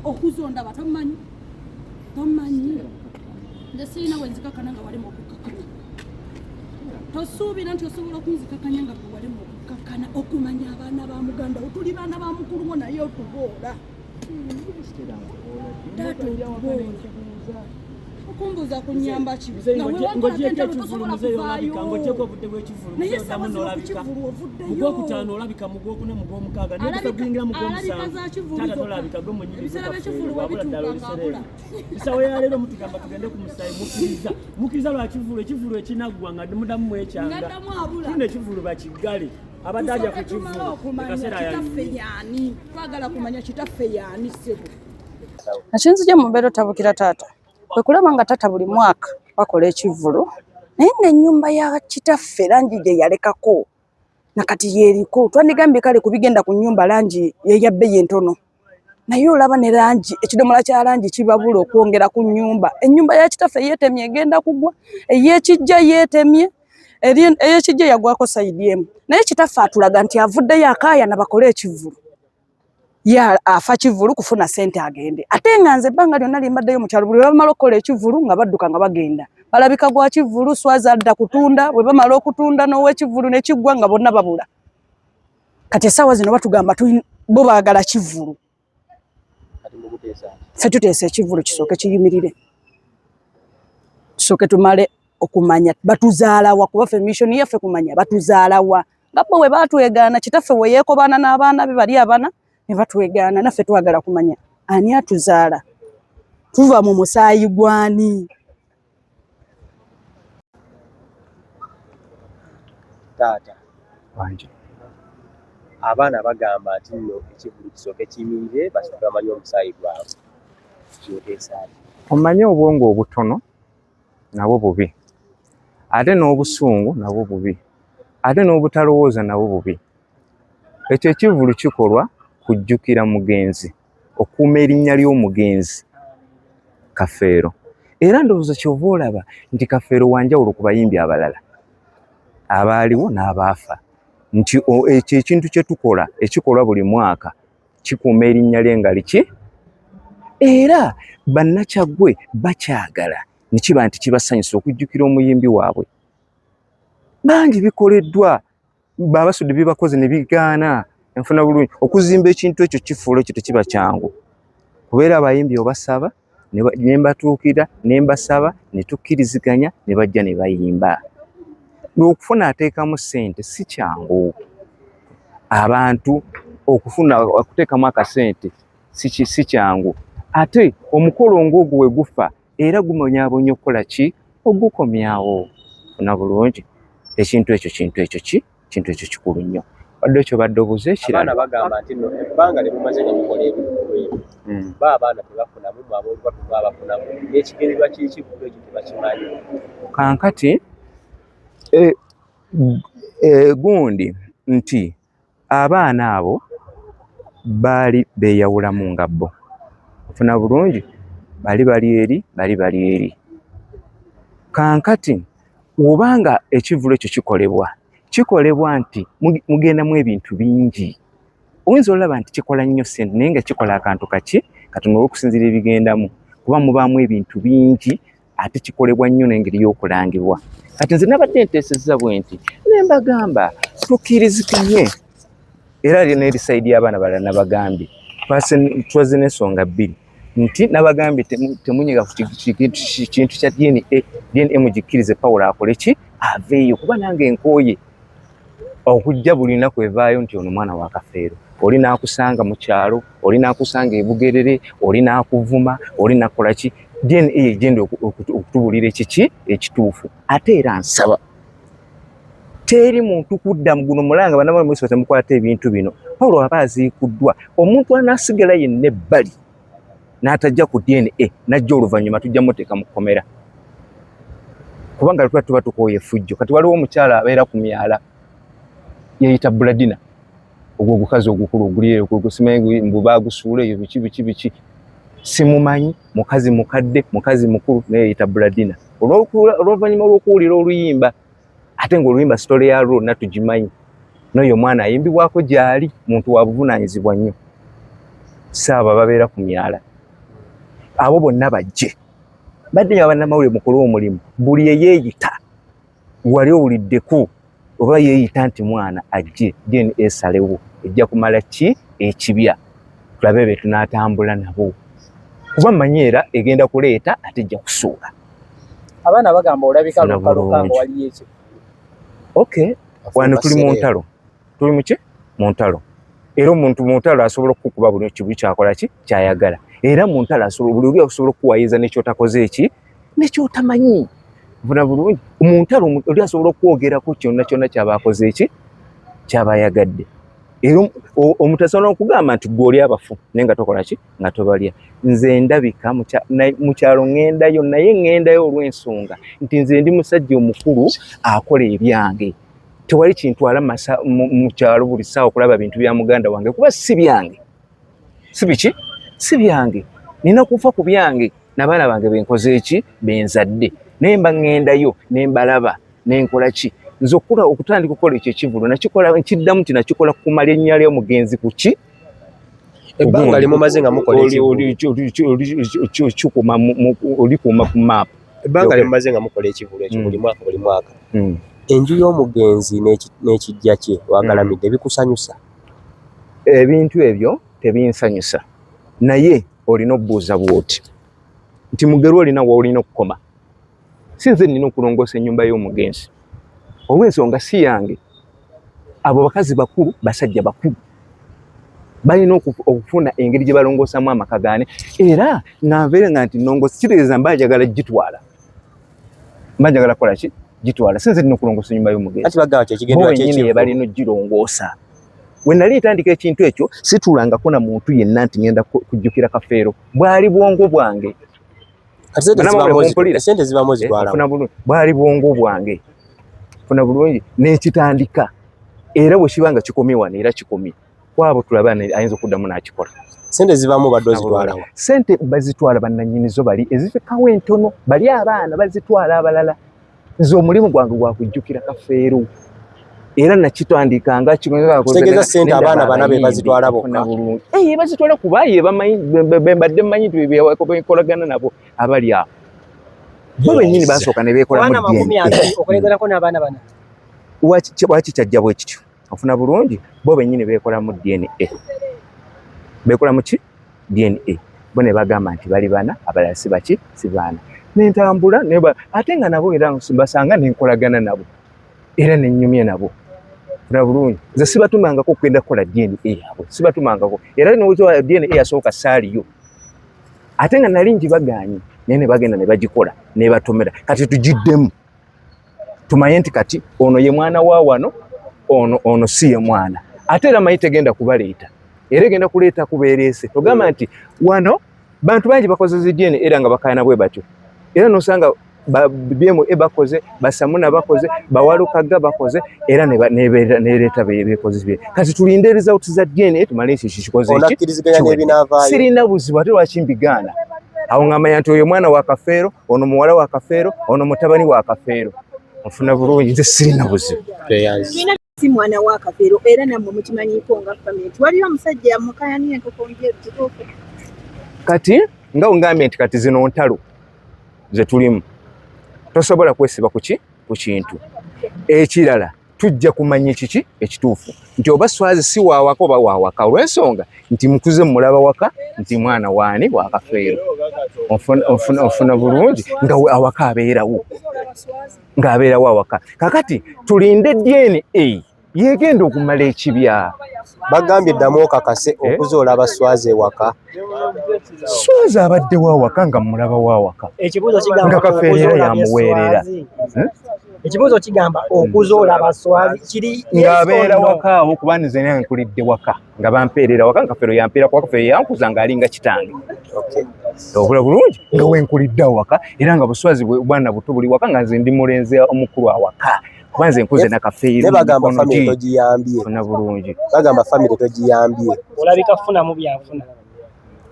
Okuza ondaba tomanyi, tomanyi nze sirina wenzikakana nga walema okukakkana. Tosuubira nti osobola okunzikakanya nga gwe walema okukakkana okumanya abaana ba muganda wo. Tuli baana ba mukulu wo naye otuboola. Taata otuboola. Okumbuuza kunyamba ki? Nga wewakolako entalo tosobola kuvaayo. Ng'ogyeko obudde bw'ekivvulu Naye muzeeyi essaawa oddamu zino ku n'olabika. kivvulu ovuddeyo. Mu gwokutaano olabika, mu gwokuna, mu gwomukaaga, naye Alabika- guyingira mu alabika gwomusanvu za kivvulu taata zokka. tolabika gwe mwennyini. Ebiseera Gwe by'ekivvulu kafeero, wabula ddala webituuka ng'abula. olisereera. Essaawa ya leero mutugamba tugende ku musaayi, mukkiriza mukkiriza lwa kivvulu, ekivvulu ekinaggwa nga mudamu mwekyanga. Ngaddamu abula. Tuna ekivvulu bakiggale, abadde ajja ku Tusooke tumale kivvulu okumanya ekaseera kitaffe yayiye. yaani. Twagala kumanya kitaffe yaani ssebo. Ekinzija mu mbeera otabukira taata kwe kulaba nga taata buli mwaka bakola ekivvulu, naye ng'ennyumba ya kitaffe langi gye yalekako nakati yeeriko. Twandigambye kale ku bigenda ku nnyumba langi yeya bbeeyi entono, naye olaba ne langi, ekidomola kya langi kibabula okwongera ku nnyumba. Ennyumba ya kitaffe yeetemye egenda kugwa, ey'ekijja yeetemye, ey'ekijja yagwako sayidi emu, naye kitaffe atulaga nti avuddeyo akaayana bakole ekivvulu. Ye afa kivvulu kufuna ssente agende, ate nga nze ebbanga lyonna lye mbaddeyo mu kyalo, buli lwe bamala okukola ekivvulu nga badduka nga bagenda, balabika gwa kivvulu, swazi adda kutunda, bwe bamala okutunda n'owekivvulu ne kiggwa nga bonna babula. Kati essaawa zino batugamba bo baagala kivvulu, ffe tuteesa ekivvulu kisooke kiyimirire, tusooke tumale okumanya batuzaalawa, kuba ffe mission yaffe kumanya batuzaalawa. Nga bo we baatwegaana, kitaffe we yeekobaana n'abaana be bali abana ne batwegaana, naffe twagala kumanya ani atuzaala, tuva mu musaayi gwani. Taata, Wangi. abaana bagamba nti nno ekivvulu kisooke kiyimirire basooke bamanye omusaayi gwabwe. Kyoteesa ki? Omanye obwongo obutono nabwo bubi, ate n'obusungu nabwo bubi, ate n'obutalowooza nabwo bubi. Ekyo ekivvulu kikolwa kujjukira mugenzi, okukuuma erinnya ly'omugenzi Kafeero. Era ndowooza ky'ova olaba nti Kafeero wa njawulo ku bayimbi abalala abaaliwo n'abaafa, nti ekyo ekintu kye tukola ekikolwa buli mwaka kikuuma erinnya lye nga liki, era bannakyaggwe bakyagala ne kiba nti kibasanyusa okujjukira omuyimbi waabwe. Bangi bikoleddwa babasudde bibakoze ne bigaana enfuna bulungi. Okuzimba ekintu ekyo kifuula ekyo tekiba kyangu, kubeera abayimbi obasaba ne mbatuukira ne mbasaba ne tukkiriziganya ne bajja ne bayimba. Okufuna ateekamu ssente si kyangu, abantu okufuna okuteekamu akasente si kyangu, ate omukolo ng'ogwo we gufa era gumonyaabonya okukola ki ogukomyawo. Funa bulungi ekintu ekyo, kintu ekyo ki kintu ekyo kikulu nnyo. Wadde ekyo badde obuuza ekirala. Abaana bagamba nti nno ebbanga lye mumaze nga mukola ebivvulu ebyo, bo abaana tebafunamu, mmwe ab'olubatu mwabafunamu, n'ekigendererwa ky'ekivvulu ekyo tebakimanyi. Kankati gundi nti abaana abo baali beeyawulamu nga bo. Ofuna bulungi, bali bali eri, bali bali eri. Kankati obanga ekivvulu ekyo kikolebwa, kikolebwa nti mugendamu ebintu bingi. Oyinza olaba nti kikola nnyo ssente, naye nga kikola akantu kaki katono olw'okusinziira ebigendamu, kuba mubaamu ebintu bingi ate kikolebwa nnyo n'engeri y'okulangibwa. Kati nze nabadde nteesezza bwe nti ne mbagamba tukkiriziganye, era n'eri sayidi y'abaana balala nabagambye twaze n'ensonga bbiri, nti nabagambye temunyiga ku kintu kya DNA, DNA mugikkirize Pawulo akole ki aveeyo, kuba nange nkooye okujja buli lunaku evaayo nti ono mwana wa Kafeero, oli n'akusanga mu kyalo, oli n'akusanga e Bugerere, oli n'akuvuma, oli n'akola ki. DNA egenda okutubulira ekiki ekituufu. Ate era nsaba teri muntu kudda mu guno mulanga bannamawulire temukwata ebintu bino. Pawulo aba aziikuddwa, omuntu anaasigala yenna ebbali n'atajja ku DNA n'ajja oluvannyuma tujja muteeka mu kkomera, kubanga tuba tuba tukooye effujjo. Kati waliwo omukyala abeera ku myala yeeyita Buladina, ogwo ogukazi ogukulu oguli eyo simanyi mbu baagusuula eyo biki biki biki, simumanyi, mukazi mukadde, mukazi mukulu, naye yeeyita Buladina oluvannyuma lw'okuwulira oluyimba, ate ng'oluyimba sitole yalwo lwonna tugimanyi, n'oyo omwana ayimbibwako gy'ali muntu wa buvunaanyizibwa nnyo. Saaba babeera ku myala. Abo bonna bajje. Mbadde nya bannamawulire mukole omulimu, buli eyeeyita wali owuliddeko oba yeeyita nti mwana ajje, DNA esalewo ejja kumala ki ekibya, tulabe be tunaatambula nabo, kuba mmanyi era egenda kuleeta ate ejja kusuula. Abaana bagamba olabika lukaluka nga waliyo ekivvulu. Okay, wano tuli mu ntalo, tuli muki mu ntalo, era omuntu mu ntalo asobola okukukuba buli kibi kyakola ki kyayagala, era mu ntalo asobola buli oli asobola okukuwayiza nekyotakoze eki nekyotamanyi. Nfuna bulungi, mu ntalo oli asobola okwogerako kyonna kyonna kyaba akoze eki kyaba ayagadde, era omuntu asobola okugamba nti gwe oli abafu naye nga tokola ki nga tobalya. Nze ndabika mu kyalo ŋŋendayo, naye ŋŋendayo olw'ensonga nti nze ndi musajja omukulu akola ebyange, tewali kintwala mu kyalo buli ssaawa okulaba bintu bya muganda wange kuba si byange, si biki si byange, nina kufa ku byange n'abaana bange benkoze eki benzadde, naye mba ŋŋendayo ne mbalaba ne nkola ki. Nze okutandika okukola ekyo ekivvulu nakikola, nkiddamu nti nakikola kumala erinnya ly'omugenzi ku ki ebbanga lyemumaze nga mukola olikuuma ku maapu. Ebbanga lyemumaze nga mukola ekivvulu ekyo buli mwaka buli mwaka, enju y'omugenzi n'ekijja kye wagalamidde bikusanyusa? Ebintu ebyo tebinsanyusa, naye olina okubuuza bw'oti nti Mugerwa olina w'olina okukoma. Si nze nnina okulongoosa ennyumba y'omugenzi olw'ensonga si yange. Abo bakazi bakulu, basajja bakulu, balina okufuna engeri gye balongoosamu amaka gaane, era nga nveere nga nti nnongoosa kitegeeza mba njagala gitwala, mba njagala kukola ki gitwala. Si nze nnina okulongoosa ennyumba y'omugenzi, bo bennyini be balina okugirongoosa. We nali ntandika ekintu ekyo situulangako na muntu yenna nti ngenda kujjukira Kafeero, bwali bwongo bwange. Bwali bwongo bwange, funa bulungi n'ekitandika, era bwe kiba nga kikomye wano era kikomye kwabo, tulaba ayinza okuddamu n'akikola. Sente zibamu badde ozitwalawa? Sente bazitwala bannannyinizo bali ezifikawo entono, bali abaana bazitwala abalala. Nze omulimu gwange gwa kujjukira Kafeero, era nakitandikanga kitegeeza sente abaana bana be bazitwala bokka. Bazitwala kuba ye bamanyi bembadde mmanyi nti bekolagana nabo abali awo bo bennyini basooka ne beekolamu okulegerako n'abaana bana. Waki kyajja bwe kityo? Ofuna bulungi, bo bennyini beekolamu DNA, beekolamu ki DNA, bo ne bagamba nti bali bana, abalala si baki si baana. Nentambula ate nga nabo era mbasanga nenkolagana nabo era nenyumya nabo. Funa bulungi, nze sibatumangako okugenda kukola DNA yaabwe, sibatumangako, era nowekyo DNA yasooka saaliyo, ate nga nali ngibagaanye, naye ne bagenda ne bagikola ne batomera. Kati tugiddemu tumanye nti kati ono ye mwana wa wano, ono si ye mwana. Ate era manyi tegenda kubaleeta, era egenda kuleeta kubeereese. Togamba nti wano bantu bangi bakoze zi DNA era nga bakaayana bwe batyo, era nosanga BMA bakoze, Basamuna bakoze, Bawalukaga bakoze, era nereeta bekoze bye. Kati tulinde results za DNA tumale ekyo kikoze ki. Sirina buzibu, ate lwaki mbigaana? Awo ngamanya nti oyo mwana wa Kafeero, ono muwala wa Kafeero, ono mutabani wa Kafeero. Nfuna bulungi, nze sirina buzibu. Si mwana wa Kafeero, era nammwe mukimanyiiko nga family nti waliyo omusajja yamukayania enkoko njeru, kituufu? Kati nga ongambye nti kati zino ntalo ze tulimu, tosobola kwesiba kuki ku kintu ekirala. Tujja kumanya ekiki ekituufu nti oba Swazi si waawaka oba waawaka, olw'ensonga nti mukuze mulaba waka nti mwana waani wa Kafeero. Ofuna bulungi nga awaka abeerawo, ng'abeerawo awaka. Kakati tulinde DNA yegenda okumala ekibya. Bagambye ddamu okakase okuze olaba Swazi ewaka. Swazi abadde wawaka nga mulaba wawaka. Nga Kafeero era yamuweerera. Ekibuuzo kigamba okuze olaba Swazi kiri ng'abeera waka awo, kuba nze naye nkulidde waka nga bampeerera waka, nga Kafeero yampeera kuba Kafeero yankuza ng'alinga kitange. Obula bulungi nga wenkulidde awaka, era nga Buswazi bwana buto buli waka, nga nze ndi mulenzi omukulu awaka, kuba nze nkuze na Kafeero. Ne bagamba family togiyambye. Funa bulungi. Bagamba family togiyambye. Olabika funamu byanfuna.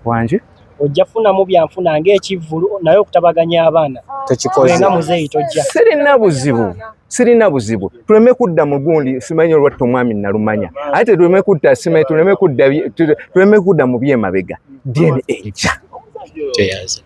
Wanje? Ojja funamu byanfuna ng'ekivvulu, naye okutabaganya abaana Tokikoze. Nga muzeeyi tojja. Sirina buzibu. Sirina buzibu. Tuleme kudda mu gundi, simanyi olwatta omwami nalumanya. Ate tuleme kudda, simanyi tuleme kudda, tuleme kudda mu byemabega. DNA ejja. Tweyanze.